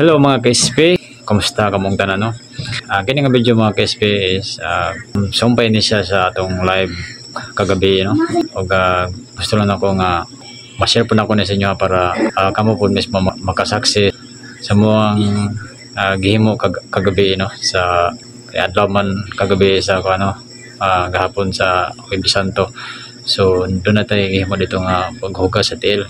Hello mga ka-SP, kamusta kamong tanan, no? Kini nga video, mga ka-SP, is sumpay ni siya sa atong live kagabi, no? Ug gusto lang ako nga ma-share po nako ni sa inyo para kamo po mismo makasaksi sa muang gihimo kagabi, no, sa kay adlaw man kagabi sa ano, gahapon sa Huwebes Santo. So doon na tayo gihimo dito nga paghugas sa tiil.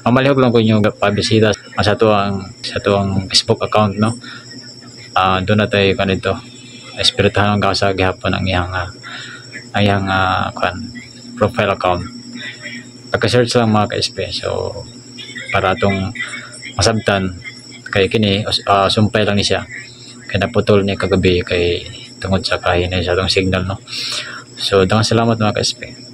Mamalihok lang ko inyo pabisita sa atuang Facebook account, no. Doon na tayo kanito espirituhanon ka sa gihapon ang iyang kwan, profile account. Pagka-search lang, mga ka-SP. So para atong masabtan kay kini sumpay lang ni siya kay naputol ni kagabi kay tungod sa kahinay sa atong signal, no. So daghang salamat, mga ka-SP.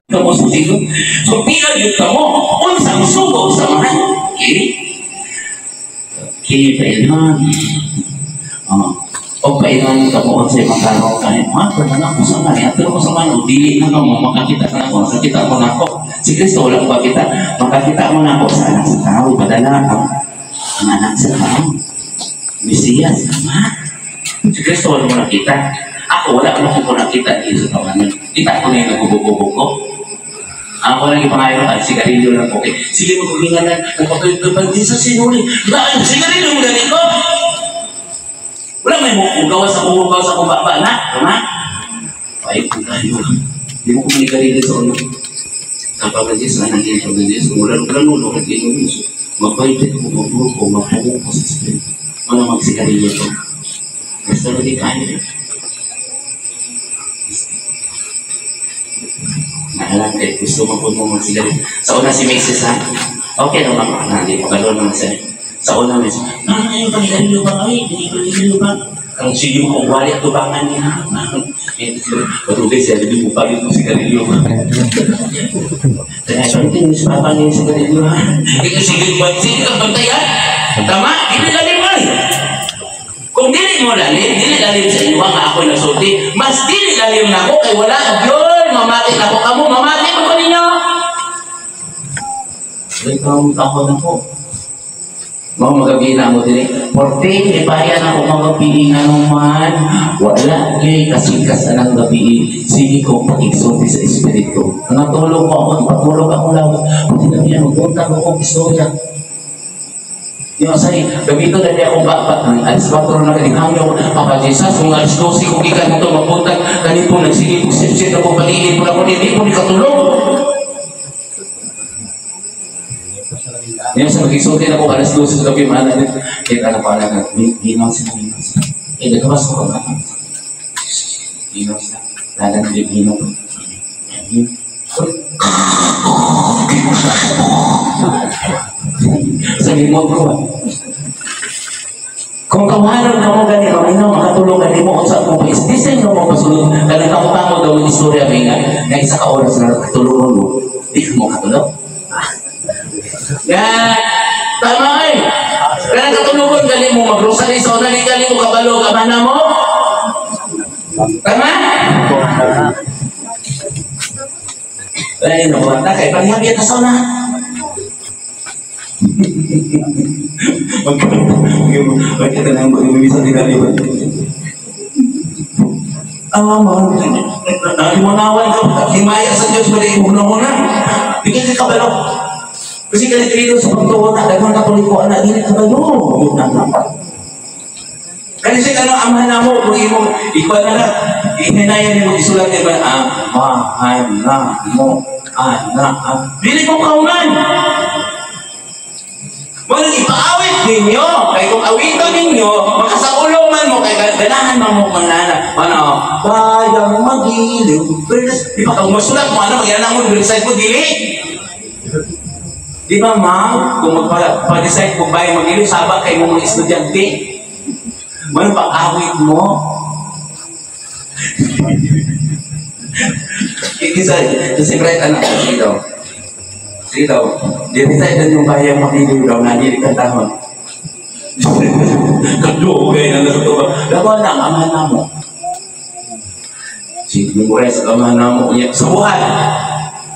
Kamo sa silong. So pila yun kamo, unsang sugo sa mga. Okay? Okay, pailan. O pailan kamo unsay makarong kanin. Ma, pero na ako sa man. Pero ko sa man, o dili na kamo, makakita ka nako. Makakita mo nako. Si Kristo wala ko makita. Makakita mo nako sa anak sa tao. Padala ang anak sa tao. Mesiyas, tama? Si Kristo wala mo nakita. Ako wala ko nakita dito sa tawanan. Kita ko na yung nagbubuko-buko. Ako lang ipangayon ka, sigarilyo lang, okay. Sige mo, huminga na, nagpapagpapag din sa sinuli. Ba, ang sigarilyo mo ganito? Wala may mugawa sa kumugawa sa kumbaba na, tama? Ay, kung tayo, hindi mo kumanigarilyo sa ulo. Ang pagkakis na nangyay pagkakis, wala nung plano, no, kasi yung uso. Mabait ko, mabuko, mabuko ko sa spirit. Wala magsigarilyo to. Basta ba di kayo? Alam kay gusto mo po mo magsigarilyo. Sa una si Mrs. ha? Okay naman ako na, hindi mo gano'n naman siya. Sa una, Mrs. Ah, ayun, panigarilyo ba? Ay, panigarilyo ba? Karong sige mo kung wali at tubangan niya. Patugay siya, hindi mo pagin mo sigarilyo. Kaya sabi niyo, sa papa niya sigarilyo ha? Ikaw sige, sige ka bantayan. Tama? Hindi lalim ay. Kung dili mo lalim, dili lalim sa inyo nga ako'y nagsulti, mas dili lalim na ako kay wala yun. Mamati na ako kamo, mamati mo ko ninyo. Ikaw ako na po. Mga magabi na mo dili. 14, ibayan ako magabi nga naman. Wala kay kasikas anang gabi. Sige ko pag-igsulti sa espiritu. Natulog ko ako, ipatulog ako lang. Pati na niya, magbuntag ako istorya. Yung say, gabito na niya akong bakbak ng alas 4 na kaning hangyo, Papa Jesus, kung alas 12 kung gikan mo ito mabuntag, ganito nagsige po, sipsip ako, paligid po ako, hindi po ni katulog. Yung sa mag-isulti na ako, alas 12 sa gabi, maana nito, kaya anak ko, anak, ginaw sila, ginaw sila. Eh, nagawas ko, anak. Ginaw sila, lalang din, ginaw. Sa limot ko. Kung kawanan ka mo gani, maminaw, makatulong gani mo, unsa akong pag-isip. Di sa inyo mo pasulod, kanang kamutamo daw ang istorya may nga, na isa ka oras na katulungan mo, di ka mo katulog. Ya, tama ay. Kanang katulungan gani mo, mag-rosary sa una, di gani mo kabalo, kabana mo. Tama? Ay, nabuhat na, kay panghagya ta sa una. Magkita na ang bisa din kali. Aman, nalimunawan ka, himaya sa Diyos, mali una-una. Bigyan ka kabalo. Kasi kalitrino sa pagtuo na, daghang Katoliko, anak, dili kabalo. Kani siya kanang amahan na mo, kung imong ikuan na na, ihinayan nimo isulat ni ba, amahan na mo, anak, dili ko kauman. Walang ipaawit ninyo. Kaya kung awiton ninyo, makasaulong man mo, kaya ganahan man mo manana. Ano? Bayang magiliw. Di ba kung masulat mo, ano, mag-ilan mo, recite mo, dili. Di ba, ma'am? Kung magpa-decide kung bayang magiliw, sabang kayo mo mga estudyante. Mano pag-awit mo? Kasi bright, anak, sige daw. Sige daw, di-recite na yung bayang makiliw daw na dili kantahon. Kadugay na nasa tuba. Dapat na, amahan na mo. Si memorize sa Amahan namo niya sa buhat.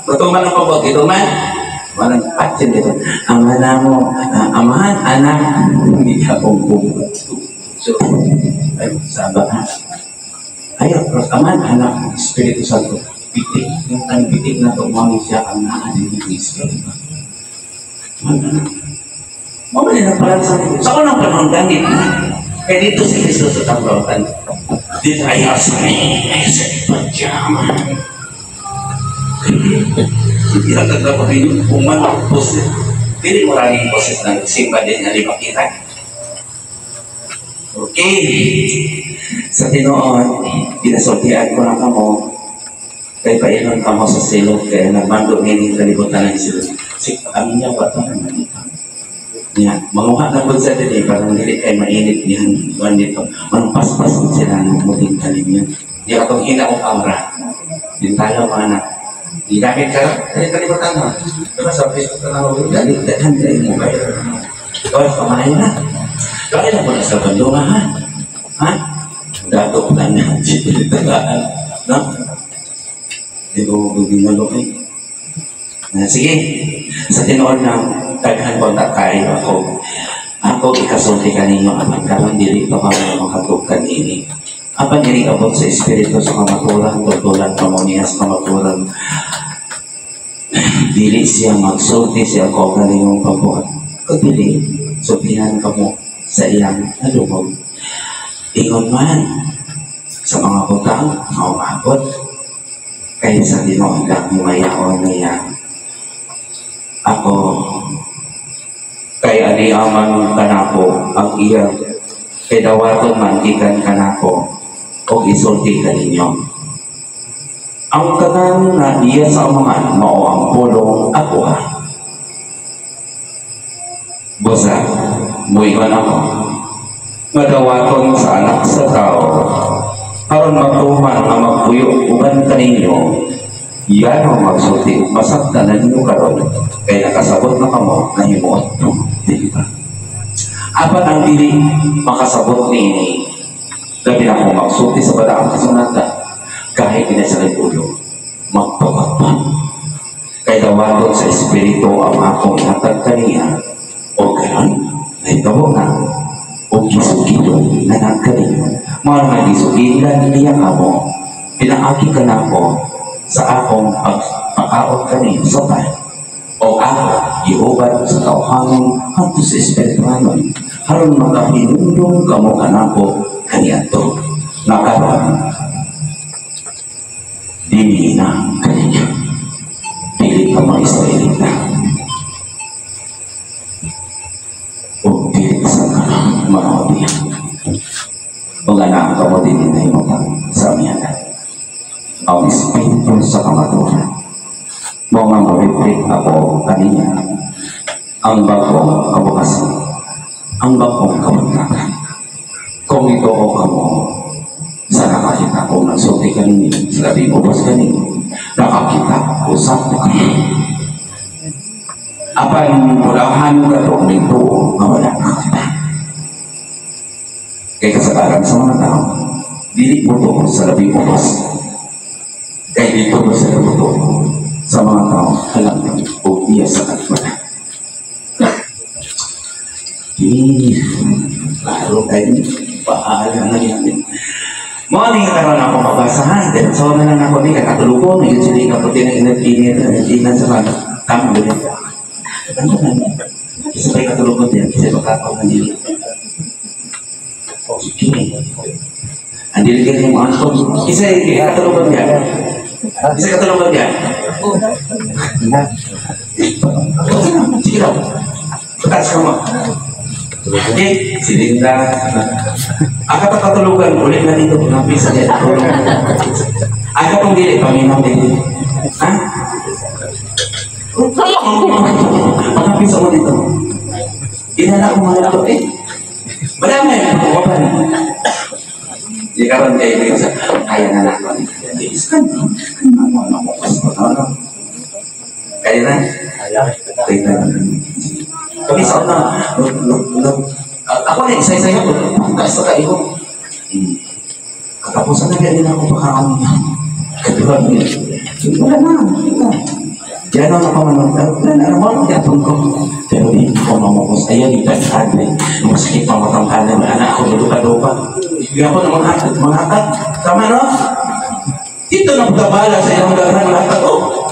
Matuman ang pabot ito man. Walang patsin dito. Ama namo, Amahan, Anak, hindi ka pong. So, ay, saba ha. Ayaw, pero Amahan, Anak, Espiritu Santo. Pitik, yung ang pitik na ito, mao siya ang naan ng Espiritu. Amahan, Anak. Mao man ang plan sa unang panahon ganit. Kaya dito si Kristo sa tamrotan. Dito ayaw sa pajama. Hindi na kagapapin kung man ang posit. Dili mo rin posit ng simba din nga di makita. Okay. Sa tinuod, ginasultian ko na kamo kay painon kamo sa silot kaya nagmando ngini kalibutan ng silot. Si kami niya ba ito naman ito? Niya, manguha na po sa dili parang dili kay mainit niyan kuan dito. Manong paspas sila ng muting kalimyan. Di katong hina og aura. Dintalo mga anak. Gigamit ka dali kalibutan mo. Diba sa Facebook ka na dali daghan kay mo kayo. Oy, pamahay na. Kaya na po na sa bandunga ha. Ha? Dato plan na tagaan. No? Di ko ginalo kay. Na, sige, sa tinuod na daghan kontak kayo ako. Ako ikasulti kaninyo apan karon dili pa kamo makatug kanini. Apan dili abot sa espiritu sa kamaturan, tultulan kamo niya sa kamaturan. Dili siya magsulti siya ko kaniyong pagbuhat. Kung dili, sultihan kamo sa iyang nalubog. Ingon man sa mga butang nga umabot kay sa tinuod lang himayaon niya ako kay ani aman kanako ang iya kay dawaton man gikan kanako og isulti kaninyo. Ang tanan nga iya sa Amahan mao ang pulong ako ha. Busa, muingon ako nga dawaton sa Anak sa Tao aron matuman nga magpuyo uban kaninyo. Yan ang magsulti ug masaktan na ninyo karon kay nakasabot na kamo na himuot, di ba? Apan ang dili makasabot niini, labi na kung magsulti sa balaang kasulatan, kahit di na sa ulo magpapagpan kay dawaton sa Espiritu ang akong ihatag kaniya o karon nahitabo na o gisugidon na nagkaninyo. Mao nga gisugidan niya kamo pinaagi ka nako sa akong pagpakaon kaninyo sa tay o ako giuban sa tawhanon hanto sa espirituhanon aron makahinumdum kamo kanako kaniadto nga karon dili na kaninyo, dili ka mga Israelita o dili sa mga Hudyo o nga kamo dili na imong sa amihanan. Ang Espiritu sa kamaturan mo nga moriprik ako kaniya ang bagong kabukasan, ang bagong kabuntakan. Kung ito o kamo sa nakakita ko nagsulti kaninyo sa labing ubos kaninyo, nakakita ko sa kamo apan mulahan katong nito nga wala nakakita kay kasagaran sa mga tao dili mo to sa labing ubos kay dito mo sa totoo sa mga tao alam o iya sa kalibutan. Eh, klaro kayo, bahala na yan. Mo ni karon ako mabasahan, so na lang ako ni katulugon, yun sila yung kaputi ng inat-init, inat sa mga tama ba. Ano na? Isa pa yung katulugon din, kasi baka ako nandili. Sige. Ang dili kayo yung angkon. Isa yung katulugon niya. Isa katulugon niya. Sige daw. Taas ka mo. Okay, si Linda. Ang katulugan, ulit na dito. Napisa niya. Tulog. Ang katong dili, paminaw dili. Ha? Pangapisa mo dito. Inala ko mga ito eh. Wala na yun. Wala na. Di karon kayo dito sa kaya na lang. Kaya na? Kaya na. Kami sa una, ako na, isa-isa ko. Taas na kayo. Katapusan na ganyan ako pagkakaon niya. Kaduha wala na. Diyan ako manong, wala na, mo gyapon ko. Pero di ko mamukos. Ayaw, di pa eh. Masakit pa matang kanan, anak ako, dupa-dupa. Hindi ako na manghatag, manghatag. Tama, no? Dito na pagkabala sa ilang daghan manghatag. Oh,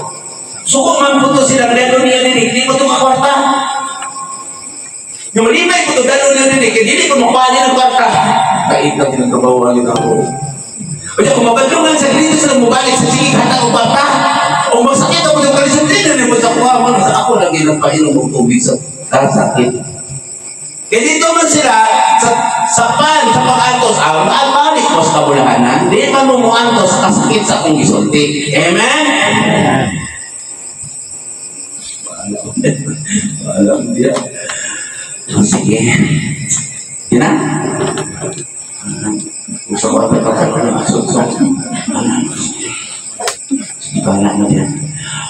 suko man po to sila, lelo niya dinig, di ko ito kakwarta. Yung malibay ko ito, dalo niya dinig, kaya dili ko makuha niya ng kwarta. Kait lang ginagabawan niya ako. Kaya kung mabadlungan sa dito sila mubalik sa sige hatag og kwarta. O masakit ako yung kalisod din na mo sa kuha mo sa ako lagi nagpainom og tubig sa sakit. Kaya dito man sila sa pan sa pag-antos ang balik mo sa kabulahanan, di man mo muantos sa kasakit sa akong gisulti. Amen? Alam dia. Sige. Yun na. Gusto ko ang pagkakaroon. Bahala na diyan.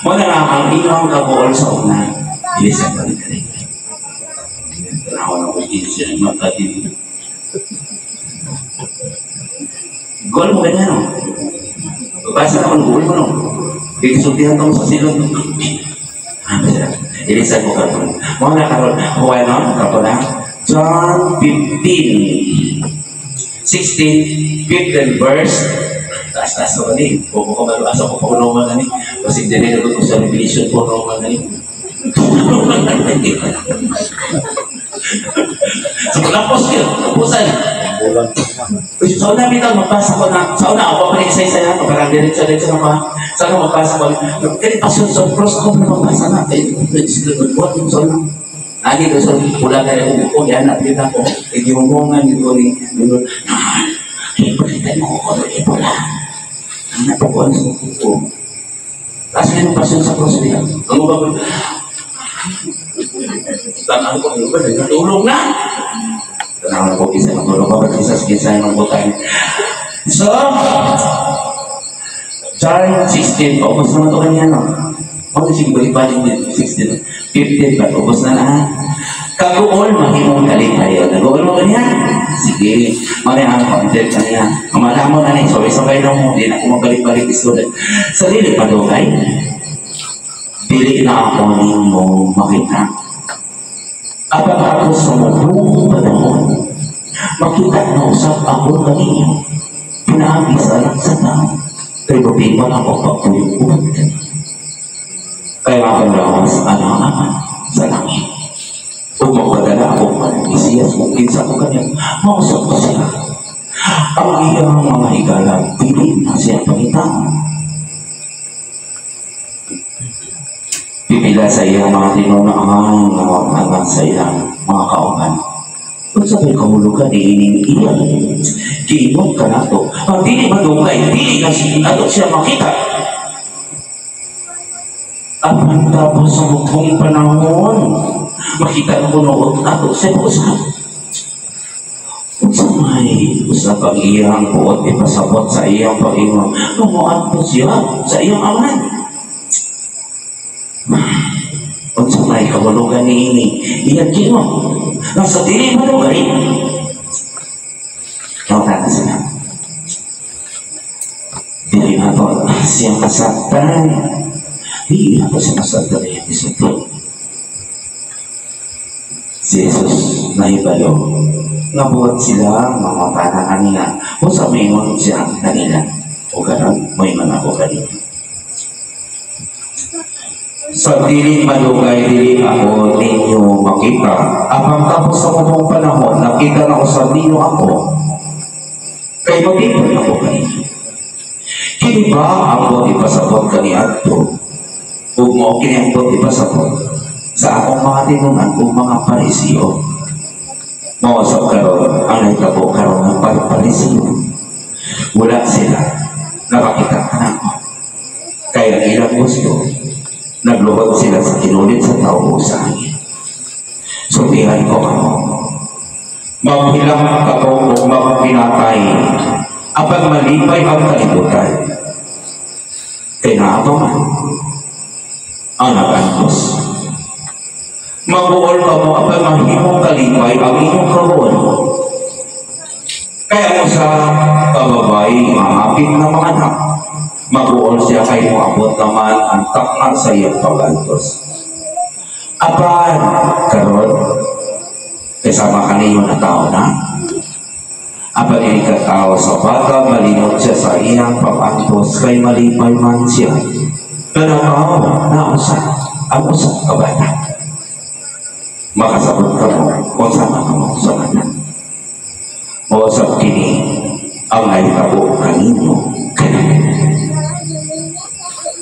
Mo na nga ang iyong kabuol sa una. Bilis ang balik-balik. Tanaw na ko siya mata din. Goal mo ganyan, no? Basta naman goal mo, no? Isultihan ka mo sa silot. Ilisan ko karon. Mo na karon. Huwag no? Kato na. John 15. 16, 15 verse. Taas-taas ko ni. Huwag ko kabalo. Asa ko pa man gani. Kasi dili na ko sa Revelation po man gani. So lapos yun. Lapusan. Sa una bitaw mapasa ko na. Sa una ako pa sa isa ako parang diretso-diretso na pa. Sa una mapasa ko. Kaya pasyon sa cross ako na mapasa na. Sa una. Agi ko sa pula kaya ko yan na kita ko. Igihungungan dito ni Ipakita mo ko ko pula. Ang napukuan sa kuko. Tapos may pasyon sa cross niya. Ang ba Tanang ko, ano ba? Natulog na! Tanang ko, isa natulog pa, isa sa ng butan. So, John 16, paubos naman ito kanya, no? O, sige, balik-balik din, 16, 15, pa, ubos na na. Kaguol, mahimong kalipay. Nag-uol mo kanya? Sige, mali ang content kanya. Kamala mo na ni, sabay-sabay lang mo, di na ako mabalik-balik isulad. Sarili pa dugay. Dili na ako ninyo makita. Apan ako sa mabugong panahon, makita na usap ako kaninyo. Pinaagi sa anak sa tao. Kay matiman ako pagpuyong uban kaninyo. Kaya akong lawas anak sa langit. Ug magpadala ako man Mesiyas kung kinsa ko kanya, mausap ko siya. Ang iyang mga higala, dili na siya pangitaon. Pipila sa iyang mga tinunaan nga mga sa iyang mga kauban. Unsa may kahulugan iining iyang giingon ka nato. Ang dili madugay, dili na ato siya makita. Apan tapos sa mugtong panahon, makita na kuno ato siya usap. Unsa may usap ang iyang buot ipasabot sa iyang pag-ingon, muadto siya sa iyang amahan. Unsa may kahulugan niini iyang giingon nga sa dili madugay, tawag na sila. Dili na to siyang masaktan. Dili na to siya masaktan iyang isulti. Si Jesus nahibalo nga buhat sila mga pana kanina o sa maingon siya kanila o karon moingon ako kanina. Sa dili madugay dili ako ninyo makita. Apang tapos sa mong panahon nakita na usab ninyo ako. Kay matipon ako kanina. Kini ba ang buot ipasabot kaniadto? Ug mao kini ang buot ipasabot sa akong mga tinunan ug mga Pariseo. Mao usab karon ang nahitabo karon ng Pariseo. Wala sila nakakita kanako. Kaya ang ilang gusto, nagluhod sila sa kinulit sa tao o sa angin. Sultihan ko kamo. Maghilak ako o magpinatay, apan malipay ang kalibutan. Kay naabangan ang nag-antos. Mabuol ka mo, apan mahimong kalipay ang inyong kabuol. Kaya mo sa kababay, mahapit na mga anak, Mag-uol siya kay moabot naman ang takna sa iyang pag-antos. Apan karon kasama kaninyo na tao na. Apan ini ka tao sa bata, malinot siya sa iyang pag-antos kay malipay man siya. Pero tao na usa ang usa ka bata. Makasabot ka mo kung sama ka mo sa bata. Mausap kini ang nahitabo kaninyo kanamo.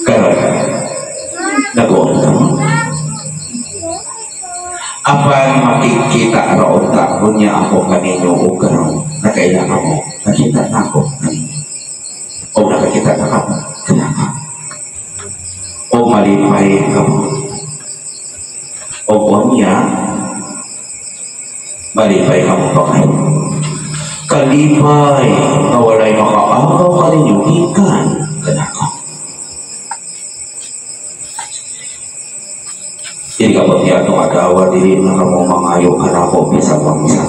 Karon, nag-uol ka mo. Apan makikita raon ta unya ako kaninyo o karon nakaila ka mo, nakita na ako kaninyo. O nakakita na ka kanaka. O malipay ka mo. O unya malipay ka mo pa kayo. Kalipay nga walay makaagaw kaninyo gikan kanako. Dili ka ba niya itong agawa, dili na ka mo mangayo kanako bisan pang isa.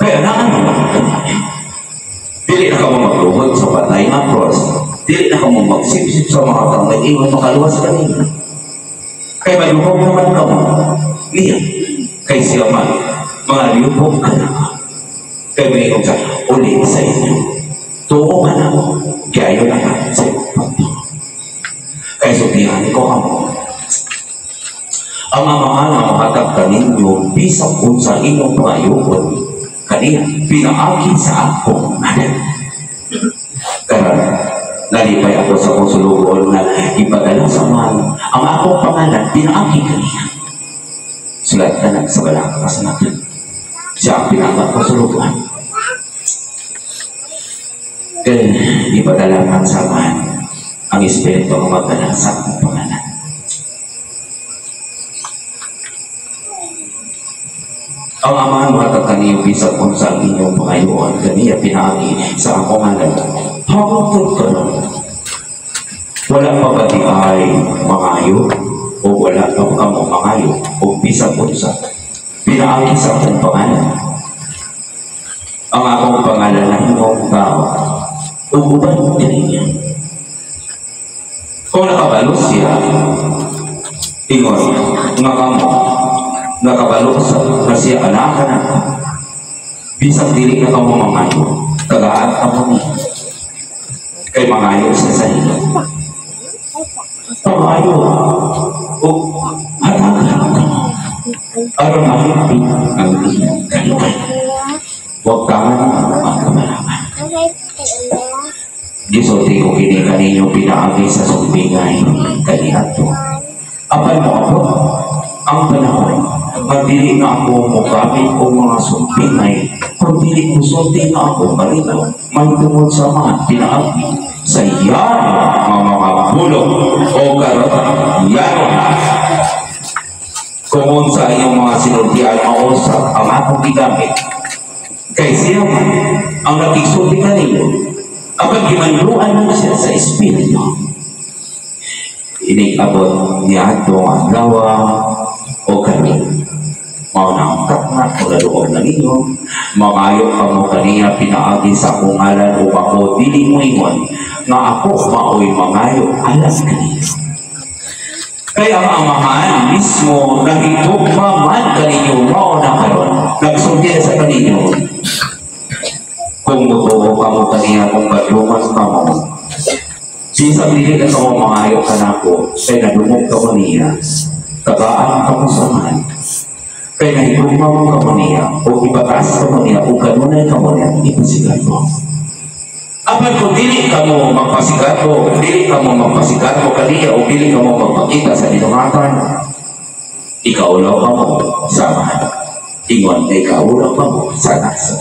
Kaya naan naman kaniya. Dili na ka mo magluhod sa patay nga cross. Dili na ka mo magsipsip sa mga taong nag-ingon makaluwas kanina. Kaya malubog naman ka mo niya. Kay siya man, mga lubog ka na ka. Kaya may sa uli sa inyo. Tuo ka na mo, kaya na ka sa iyong pagtuo. Kaya sultihan ko ka mo. Ang amahan ang mahatag kaninyo, bisag unsa inyong pangayokon, kaniya, pinaagi sa akong ngalan. Karon, nalipay ako sa akong sulugoon na ipadala sa man ang akong pangalan, pinaagi kaniya. Sulat na sa balaka kasanatan. Siya ang pinaka akong sulugoon. Kaya ipadala man sa man ang Espiritu ang magdala sa akong pangalan. Ang amahan mahatag kaniyo bisag unsa ang inyong pangayoon kaniya pinaagi sa akong ngalan. Hangtod karon, wala pa ba di ay mangayo o wala pa kamo mangayo o bisag unsa pinaagi sa akong pangalan? Ang akong pangalan na himong tao ug uban kaniya. Kung nakabalo siya, ingon nga kamo nakabalo sa na siya anak na bisag dili na kamo mangayo, tagaan kamo niya. Kay mangayo siya sa inyo. Pangayo o hatagan kamo aron mahimpi ang inyong kalipay. Huwag tangan ang kamalaman. Gisulti ko kini kaninyo pinaagi sa sumpingay kaniadto. Apan mo ako ang panahon nga dili na ako mogamit og mga sumpingay, kung dili mosulti na ako kanino may tungod sa mga pinaagi sa iyan nga mga pulong o karon yaron. Kung unsa inyong mga sinultian mausap ang akong gigamit, kay siya man ang nakigsulti kanino, apan gimanduan man siya sa Espiritu. Inig-abot niya atong adlaw o karon. Mao na ang takna o naduog na ninyo, mangayo kamo kaniya pinaagi sa akong ngalan o ako dili moingon nga ako maoy mangayo alang kaniya. Kaya ang amahan mismo nahigugma man kaninyo, mao na karon nagsulti na sa kaninyo. Kung mutuo kamo kaniya, kung kadlungan kamo, bisag dili na kamo mangayo kanako, kay nadungog kamo niya, tagaan kamo sa man, kay nahigugma mo kamo niya, o ipataas kamo niya, o kanunay kamo niya, ipasigat mo. Apan kung dili kamo magpasigat mo, dili kamo magpasigat mo kaniya, o dili kamo magpakita sa dinungatan, ikaulaw kamo sa man. Ingon na ikaulaw kamo sa nasa.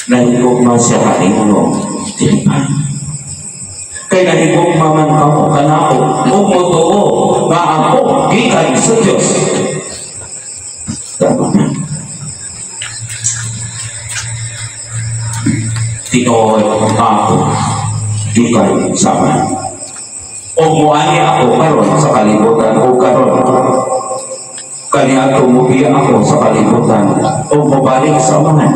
Nahigugma siya kaninyo, dili ba? Kay nahigugma man kamo kanako, ug motoo nga ako gikan sa Dios. Tama na. Tinuod ako gikan sa man. Ug moani ako karon sa kalibutan o karon kaniadto mobiya ako sa kalibutan o mobalik sa man.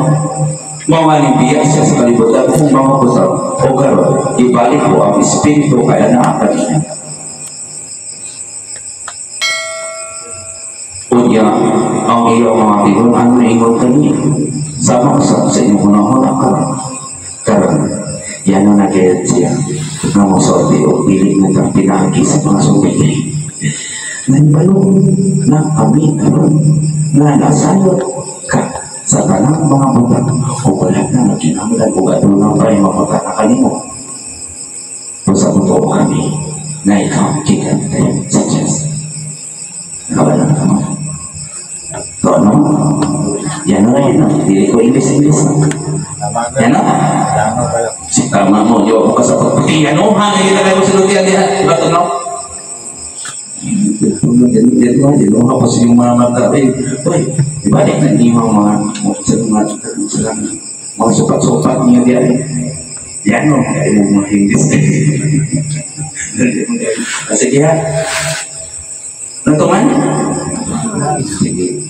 Mao nga nibiya siya sa kalibutan kung mga kusap o karon ibalik ako ang Espiritu kaya naa kaniya. Unya ang iyang mga tinunan maingon kaniya. Sama usab sa inyong hunahuna karon. Karon yan na nagayat siya nga mosulti og dili na ta pinaagi sa mga sulti. Nahibalo na kami karon nga nasayod ka sa tanang mga butang o wala na nagkinahanglan og aduna pa'y mapatana kanimo. Kung sa totoo kami na ikaw gikan sa Diyos. Nakabalo na kamo. So ano? Yan na yan. Dili ko Ingles-Ingles. Yan na. Si tama mo, di ba ka sa pagpatiyanuhan, hindi na kayo sinuntian diha. Diba ito, no? Yan pa sa inyong mga mata. Uy, ibalik na niyo ang mga mga supat-supat niyo diha. Yan no, kaya mo mga Ingles. Sige ha. Natuman? Sige.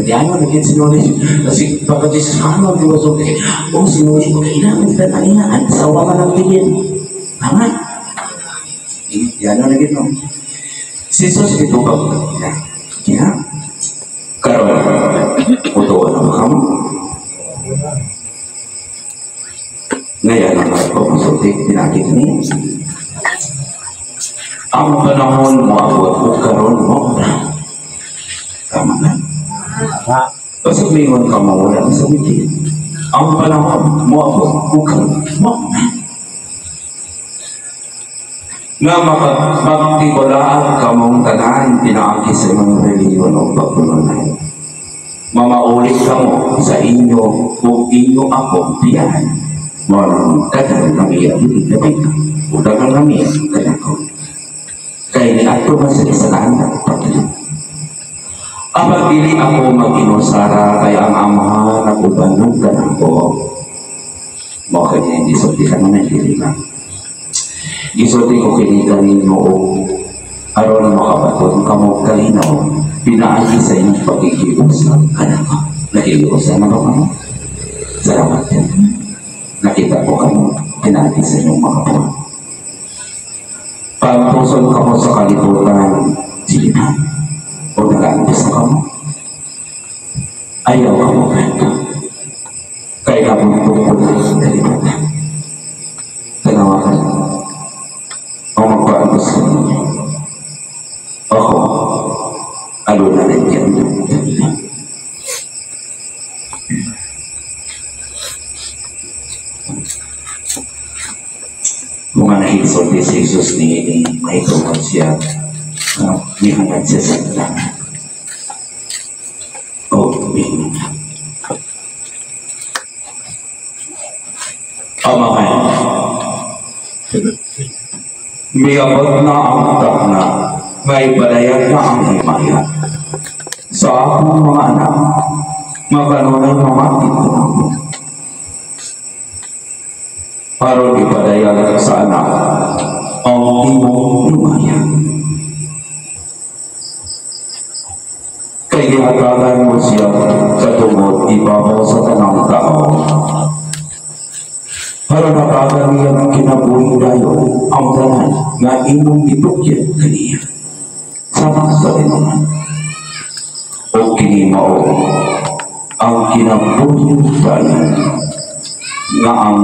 Yan no, naging sinuli. Kasi baka Jesus, ano, di ba so, oh, sinuli ko, kailangan kita kanina, ang sawa ka ng tingin. Tama? Yan no, naging no. Si Jesus ito ba? Kaya, karon, utuan na ba kamo? Ngayon ang pagpapasulti, pinakita niya. Ang panahon mo abot o karon mo na. Tama na? Kasi mingon ka mawala sa mitin. Ang panahon mo abot o karon mo na. Nga magtiwalaan ka mong tanan pinaagi sa imong reliyon o pagtulunan. Mamaulit ka mo sa inyo o inyo ako biyahan. Marang kadang kami dili labig o daghang kami kadang ko. Kay niadto man sa isang pagtulog. Apan dili ako mag-inusara kay ang amahan nag-ubanon kanako. Mao kay gisulti ka naman dili ba? Gisulti ko kini kaninyo og aron makabaton kamo kalinaw pinaagi sa inyong pagkikiusap kanako. Nakikiusap na ba kamo? Salamat yan. Nakita ko kamo pinaagi sa inyong mga buwan. Pagpuson kamo sa kalibutan, sige na. O nag-aantos na kamo. Ayaw kamo kanto. Kaya nabuntong ko na sa kalibutan. Tanawa ka. O magpaantos ka ninyo. Ako, aluna rin yan. Kung ang nahisulti si Jesus ni mahitungod siya, nihangad siya sa langit. O, mingon. Amahan, miabot na ang takna, may padayag na ang himaya. Sa akong mga anak, makanunay mamati ko na ako. Aron ipadayag sa anak ang imong himaya. Kay gihatagan mo siya katungod ibabaw sa tanang tao. Aron hatagan niya ng kinabuhi dayon ang tanan nga imong gibukyan kaniya. Sama sa tinuman. O kini mao ang kinabuhi dayon nga ang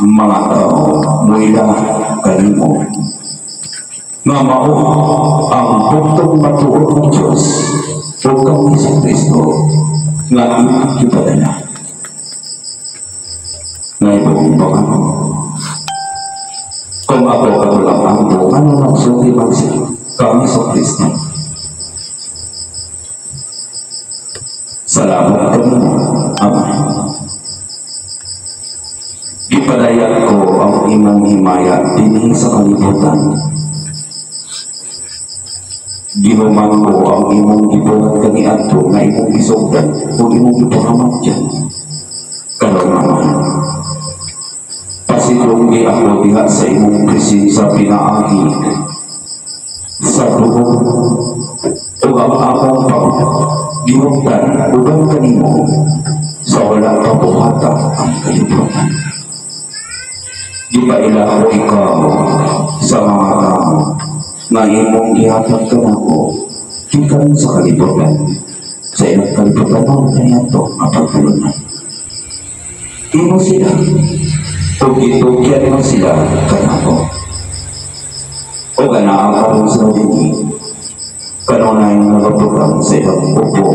mga tao muila kanimo nga mao ang buktong matuod ng Diyos o kang Hesus Kristo nga imong gipadala. Ngayon ba kamo? Kung ako katulang ang buong ano nagsulti man siya kang Hesus Kristo. Salamat kanimo, Ama. Ipadayag ko ang imong himaya dinhi sa kalibutan. Gihuman ko ang imong gibuhat kaniadto nga imong gisugdan o imong gipahamatyan. Karon naman, pasidunggi ako diha sa imong presensya pinaagi sa dugo ug ang akong paggihuptan uban kanimo sa wala pa buhata ang kalibutan. Gipaila ko ikaw sa mga tao nga imong gihatag kanako gikan sa kalibutan. Sa ilang kalibutan mo kaniadto nga pagtulunan. Imo sila ug gitugyan mo sila kanako. Ug anaa karon sila dinhi kanunay nagabutang sa ilang upo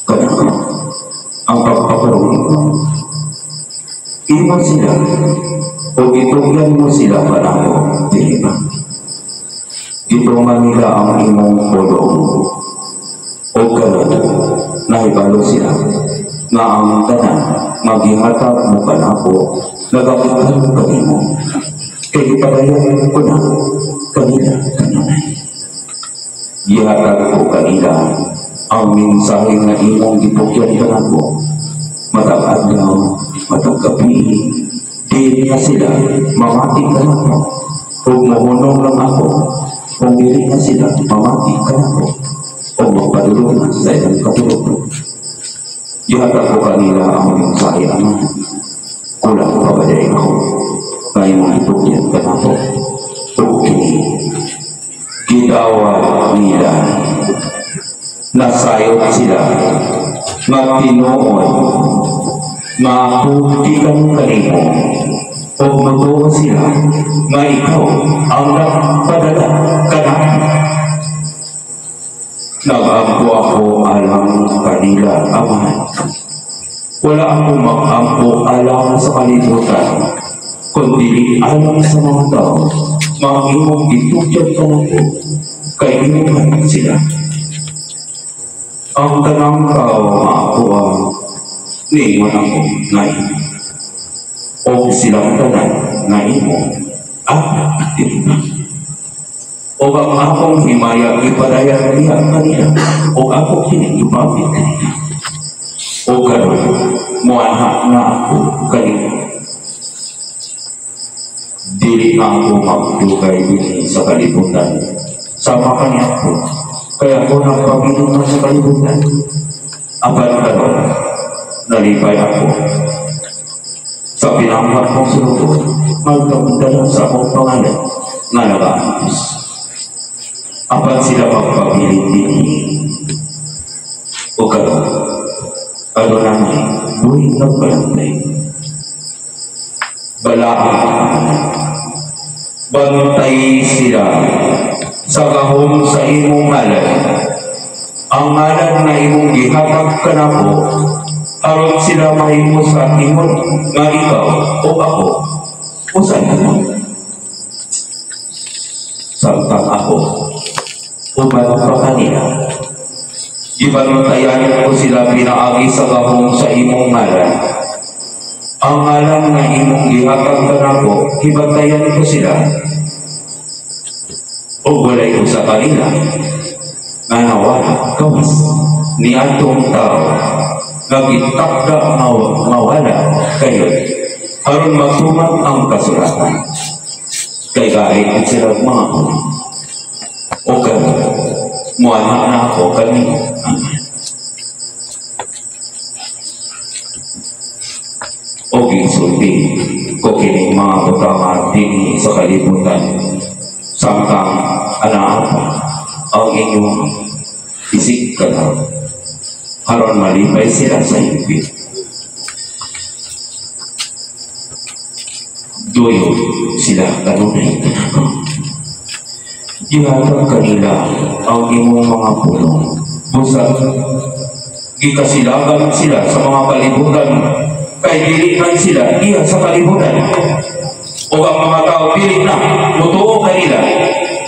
kanako ang pagpakaroon. Imo sila ug gitugyan mo sila kanako, dili ba? Gituman nila ang imong pulong ug karon nahibalo sila nga ang tanan nga gihatag mo kanako nagagikan kanimo, kay gipadayon ko na kanila kanunay. Gihatag ko kanila ang mensahe nga imong gitugyan kanako. Matag adlaw, matag gabi, di na sila mamati kanako ug mohunong lang ako kung dili na sila mamati kanako o magpadulong na sa ilang katulog. Gihatag ko kanila ang mensahe, Ama. Kulang pa ba diay ako nga imong gitugyan kanako? Ug kini gidawat nila. Nasayod sila nga tinuod nga ako gikan kanimo ug motuo sila nga ikaw ang nagpadala kanako. Nag-ampo ako alang kanila, Amahan. Wala ako mag-ampo alang sa kalibutan, kundi alang sa mga tao nga imong gitugyan kanako, kay imo man sila. Ang tanang tao nga ako ang niingon ako nga imo. O silang tanan nga imo, ako, dili ba? O ang akong himaya ipadayon diha kanila, o ako kini ipapit kanila. O karon muanha na ako kanimo. Dili na ako magdugay dinhi sa kalibutan. Sama kaniadto. Kaya ako nagpabilin man sa kalibutan. Apan karon, nalipay ako sa pinangkat mong sunugon, magpagdala sa akong pangalan nga nagaantos. Apan sila magpabilin dinhi. O karon, aduna nay buhi nagbalantay. Balaan, bantay sila sa gahom sa imong ngalan. Ang ngalan nga imong gihatag kanako, aron sila mahimo sa ingon nga ikaw o ako usa lamang. Samtang ako uban pa kanila, gibantayan ko sila pinaagi sa gahom sa imong ngalan. Ang ngalan nga imong gihatag kanako, gibantayan ko sila. O walay usa kanila nga nawala gawas ni atong tao nga gitakda nga mawala kayo, aron matuman ang kasulatan. Kay kahit sila mga ulo. O karon, muanha na ako kanimo. Amen. O gisulti ko kining mga butanga dinhi sa kalibutan samtang anaa pa ang inyong isig kalaw, aron malipay sila sa higpit. Duyo sila kanunay kanako. Gihatag kanila ang imong mga pulong. Busa gikasilagan sila sa mga kalibutan, kay dili man sila iya sa kalibutan. O ang mga tao dili na mutuo kanila,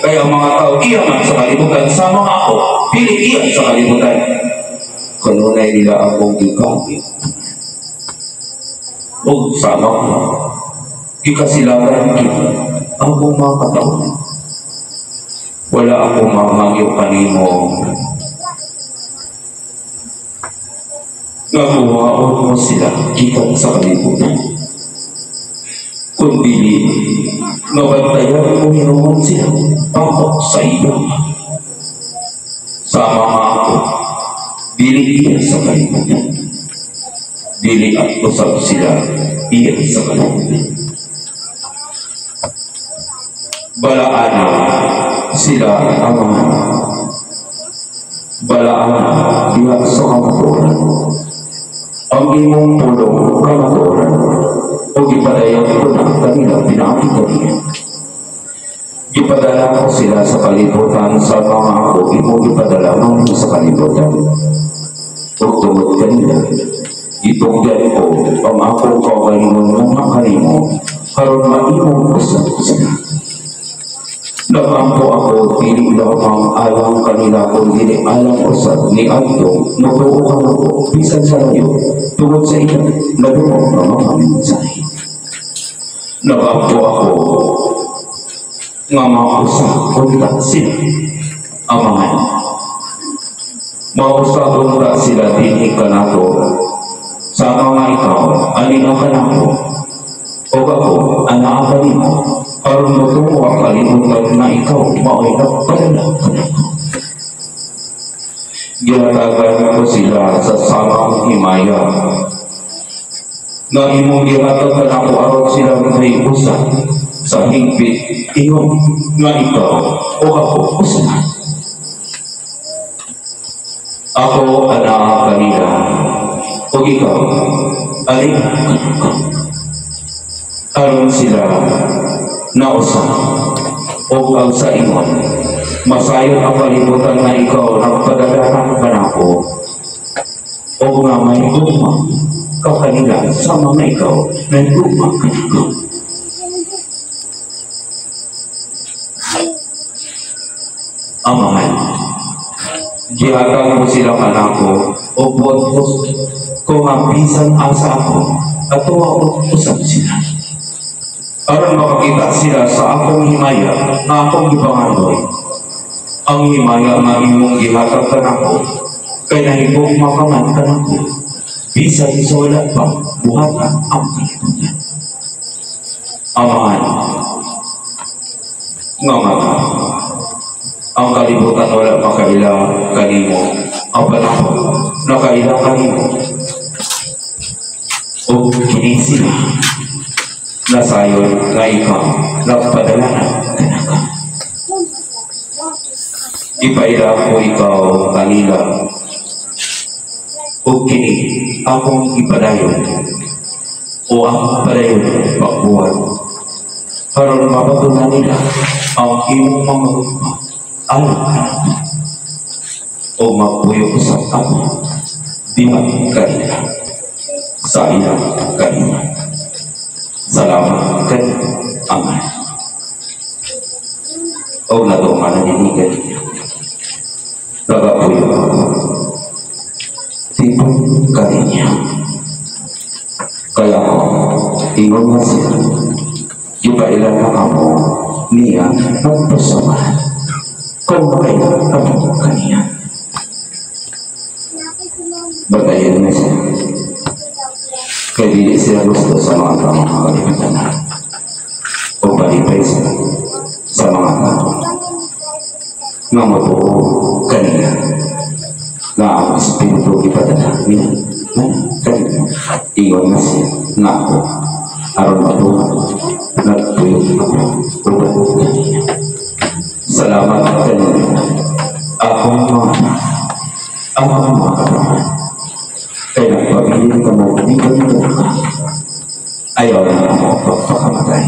kay ang mga tao iya man sa kalibutan, sama mga ako dili iya sa kalibutan. Kanunay nila akong gigamit. O sama ko, gikasilagan kini ang akong mga katawhan. Wala akong manghangyo kanimo nga kuhaon mo sila gikan sa kalibutan, kundi nga bantayan mo hinuon sila pangkok sa iyo. Sama nga ako dili iya sa kalibutan, dili at usab sila Iya sa kalibutan. Balaan sila, Amahan. Balaan diha sa kamatuoran. Ang imong pulong kamatuoran. O gipadayon ko na kanila pinaagi kaniya. Gipadala ko sila sa kalibutan sa mga ako imong gipadala man sa kalibutan. Ug tungod kanila, gitugyan ko ang akong kaugalingon nga kanimo aron mahimong usab sila. Nagampo ako dili lamang alang kanila kun dili alang usab ni adtong motuo kanako bisan sa layo tungod sa ilang nadungog nga mga mensahe. Nagampo ako nga mausa unta sila, Amahan. Mausa unta sila dinhi kanato sa mga ikaw anina kanako ug ako anaa kanimo aron motuo ang kalibutan na ikaw mao'y nagpadala kanako. Gihatagan ko sila sa samang himaya nga imong gihatag kanako aron sila mahiusa sa higpit ingon nga ikaw o ako usa. Ako anaa kanila ug ikaw anina kanako aron sila nausa ug ang sa ingon masayod ang kalibutan nga ikaw nagpadala kanako ug nga may gugma ka kanila sama nga ikaw nagugma kanako. Amahan, gihatag ko sila kanako ug buot ko nga bisan asa ako atuwa ko usab sila aron makakita sila sa akong himaya nga akong gipangandoy. Ang himaya nga imong gihatag kanako kay nahigugma ka man kanako bisan sa wala pa buhatan ang kalibutan. Amahan, nga mga ang kalibutan wala makaila kanimo, apan ako nakaila kanimo ug kini sila nasayon nga ikaw nagpadala kanako. Ipaila ko ikaw kanila ug kini akong ipadayon o akong padayon pagbuhat aron mabatunan nila ang imong mga gugma alang kanako o magpuyo usab ako diha kanila sa ilang kanila. Salamat kanimo, Ama. O natuman na dinhi kanina, nagapuyo ako tipon kaninya. Kaya ako ingon na siya, gipaila na kamo niya nagpasamahan kung makaila kamo kaniya. Batayan na siya kay dili siya gusto sa mga taong kalibutan na o palipay siya sa mga tao nga motuo kaniya nga ang Espiritu gipadala niya na kaniya. Ingon na siya nga ako aron matuo nagpuyo ako uban kaniya. Salamat kaniya akong mga anak, akong mga katawan, kay nagpabilin ka mo di ka ka. Ayaw na ako pagpakamatay.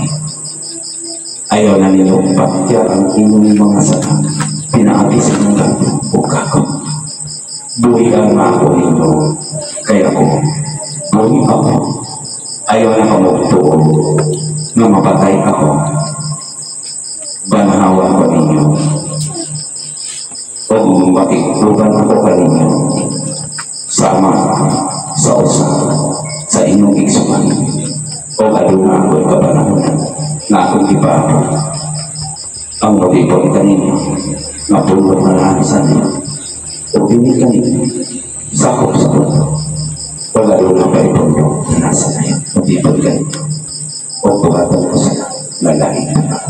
Ayaw na ninyong patya ang inyong mga sala pinaagi sa inyong kanto o kako. Buhi ang ako ninyo, kaya ako buhi ako. Ayaw na kamugtuo nga mapatay ako. Banhawa ko ninyo o makikuban ako kaninyo sama sa usa sa inyong igsuman o aduna ako'y kapanahonan na akong gipaabot ang motipon kaninyo nga pulong na sa niyo o dili kaninyo sakop sa punto o aduna pa ipondo na nasa nayo motipon kaninyo o buhatan ko sa lalaing na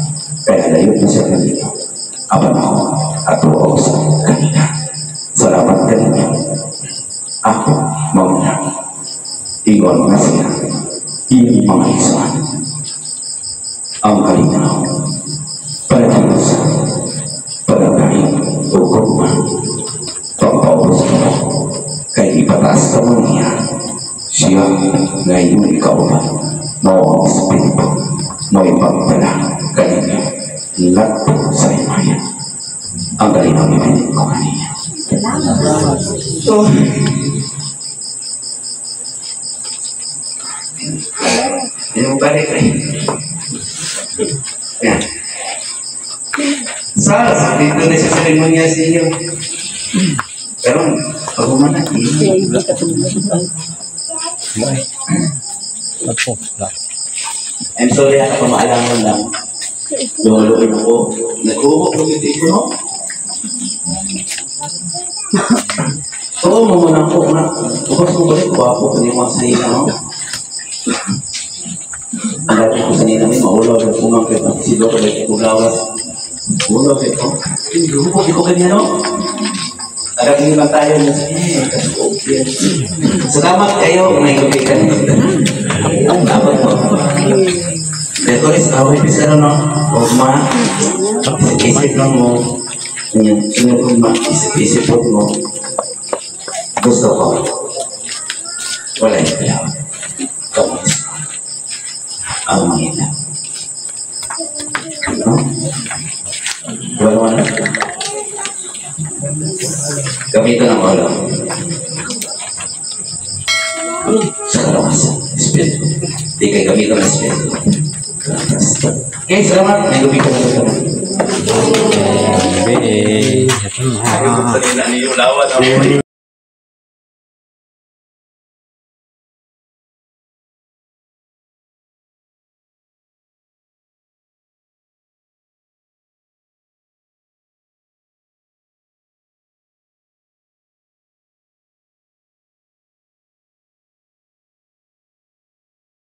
kaya layo na siya kanino apan ako atuo sa kanina. Salamat kaninyo. Ako mauna. Ingon na siya. Iyon Mga igsoon, ang kalinaw, panaghiusa, panaglain, o gugma, pagpaubos mo, kay ipataas ka mo niya, siya nga inyong ikauban, mao ang Espiritu, mao ipagdala kaninyo, ngadto sa himaya. Ang kalinaw ibilin ko kaniya. So, yung balik eh. Yan. Sa, dito na siya sa seremonya sa inyo. Pero, pag umana, I'm sorry, ako pamaalangan lang. Luluin ako. Nag-uho ko dito ko, no? Oo, mamuna ko na. Bukas mo balik, wapo ko niyo mga sanina, no? Ang dati ko sanina may maulaw at pumangkit at silo ko dahil gawas. Ulaw ko. Hindi ko ko ganyan, no? Agad lang tayo na salamat kayo, may kapitan. Dapat po. Merkulis, away pisa no? Ugma, isip-isip lang mo. Inyo ugma, isip-isip mo. Gusto ko. Wala yung kailangan. Ikaw mismo. Ang mangita. No? Wala na. Gamitan ng ulo. Sa kalawasan. Espiritu. Di kay gamitan ng Espiritu. Okay, salamat. May gabi ka na ito. Gabi. Sa nila niyo, lawat.